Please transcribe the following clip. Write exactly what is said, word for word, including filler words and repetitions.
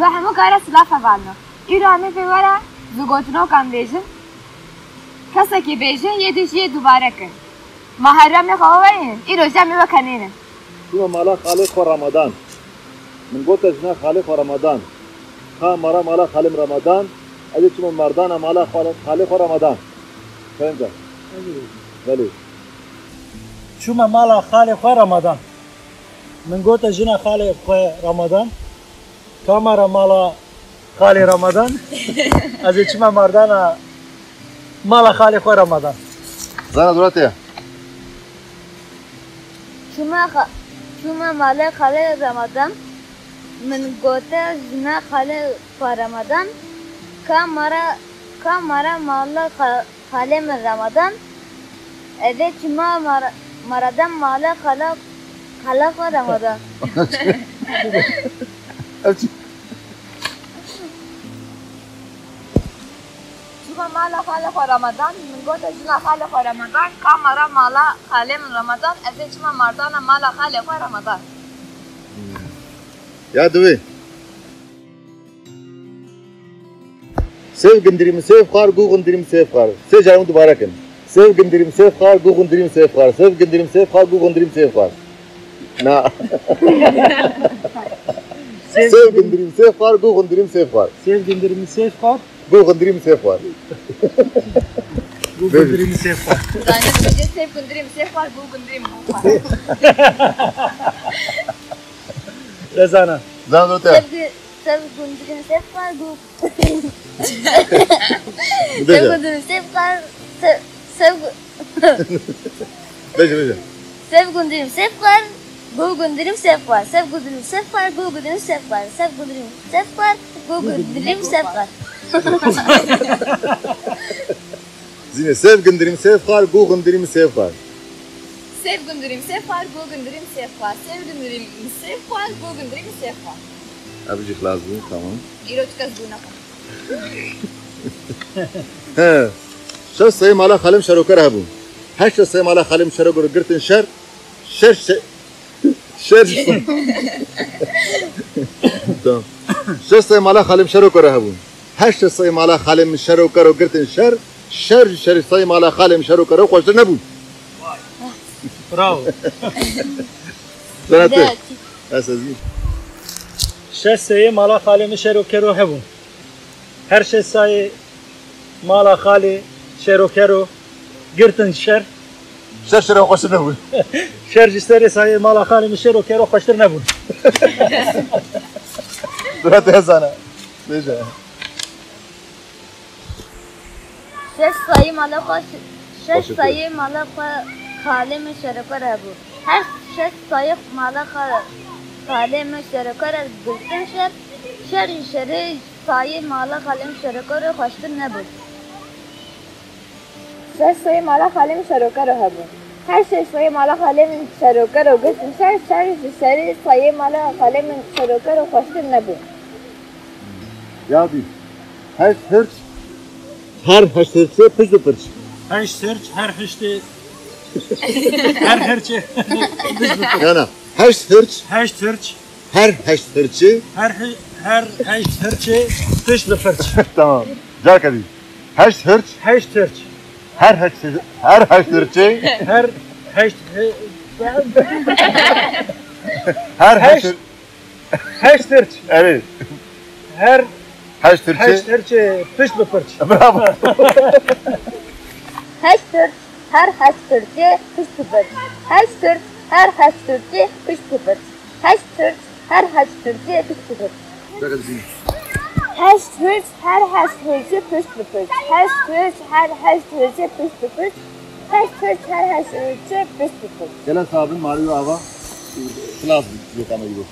Bi hemû kare silav hevalno. Îro em ê pê were zûgotinokan bêjin. Kesekî bêje yê dî jî yê dubare kir. Ma heremê xwe weyî, îro jî em ê weke nêne. Çûme mala xalê xwe Ramadan. Min gote jina xalê xwe Ramadan. Ka mara mala xalê min Ramadan, ez ê çûme mardana mala xwe, xalê xwe Ramadan. Fehmte? Belê. Çûme mala xalê xwe Ramadan. Min gote jina xalê xwe Ramadan. Ka mara mala xalê Ramadan. Ez ê çûme mardana mala xalê xwe Ramadan. Zana dora te. Çûme xa-, çûme malê xalê Ramadan. Min gote jina xalê xwe Ramadan. Ka mara, ka mara mala xa-, xalê min Ramadan. Ez ê çûme mara-, maradan mala xala, xala xwe Ramadan. Ev çi? Çûme mala xalê xwe Ramadan, min gote jina xalê xwe Ramadan, ka mara mala xalê min Ramadan, ez ê çûme mardana mala xalê xwe Ramadan. Ya divê. Sev gindirî min sev xwar, gu gindirî min sev xwar. Sê caran dubare kin. Sev gindirî min sev xwar, gu gindirî min sev xwar. Sev gindirî min sev xwar, gu gindirî min sev xwar. Na. Sev gindirî min sev xwar, gu gindirî min sev xwar. Sev gindirî min sev xwar. Gu gindirî min sev xwar. Gu gindirî min sev xwar. Zanî dibêje sev gindirî min sev xwar, gu gindirî min gu xwar. Rezana. Zana te. Sev gi-, sev gindirî min sev xwar, gu Sev gundirî min sev xwar, sev, sev gu-, Beje, beje. Sev gundirî min sev xwar, gu gundirî min sev xwar, sev gundirî min sev xwar, gu gundirî min sev xwar, sev gundirî min sev xwar, gu gundirî min sev xwar. Zîne, sev gundirî min sev xwar, gu gundirî min sev xwar. Sev gundirî min sev xwar, gu gundirî min sev xwar, sev gundirî min sev xwar, gu gundirî min sev xwar. Ev jî xilas bû, tamam. Îro çi kes bû nexwe. He. Şeş sayê mala xalê min şeroker hebûn. Heşt sayê mala xalê min şeroker girtin şer. Şer şe-, şer. Tamam. Şeş sayê mala xalê min şeroker hebûn. Heşt sayê mala xalê min şeroker girtin şer. Şer ji şer sayê mala xalê min şeroker xweştir nebûn. Bravo. Zana tu. Dek. Ez ez. Şeş sayê mala xalê min şero kero hebûn. Her şeş sayê mala xalê şero kero girtin şer. Şer şero xweştir nebûn. Şer ji serê sayê mala xalê min şero kero xweştir nebûn. Dura te zana. Bêje. Şeş sayê mala xwe, şeş Baş sayê mala xwe xalê min şeroker hebû. Her şeş sayê mala xwe xalê min şeroker girtin şer, şer ji şerê sayê mala xalê min şeroker xweştir nebû. Şeş sayê mala xalê min şeroker hebû. Her şeş sayê mala xalê min şeroker girtin şer, şer ji şerê sayê mala xalê min şeroker xweştir nebû. Ya dî. Heşt hirç. Her heşt hirçê pişt bi pirç. Heşt hirç, her hiştê, her hirçê. Yana. Heşt hirç. Heşt hirç. Her heşt hirçê. Her hi-, her heşt hirçê pişt bi pirç. Tamam. Careke dî. Heşt hirç. Heşt hirç. Her heşt, her heşt hirçê. Her heşt hi-, Her heşt Heşt. hir- Heşt hirç. Erê. Her Heşt hirçê. Heşt hirçê pişt bi pirç. Bravo. Heşt hirç, her heşt hirçê pişt bi pirç. Heşt hirç, her heşt hirçê pişt bi pirç. Heşt hirç, her heşt hirçê pişt bi pirç. Şaka düşünün. Heşt hirç, her heşt hirçê pişt bi pirç. Heşt hirç, her heşt hirçê pişt bi pirç. Heşt hirç, her heşt hirçê pişt bi pirç. Gele sabin Mario Ava. Klas bir şey tamam gibi.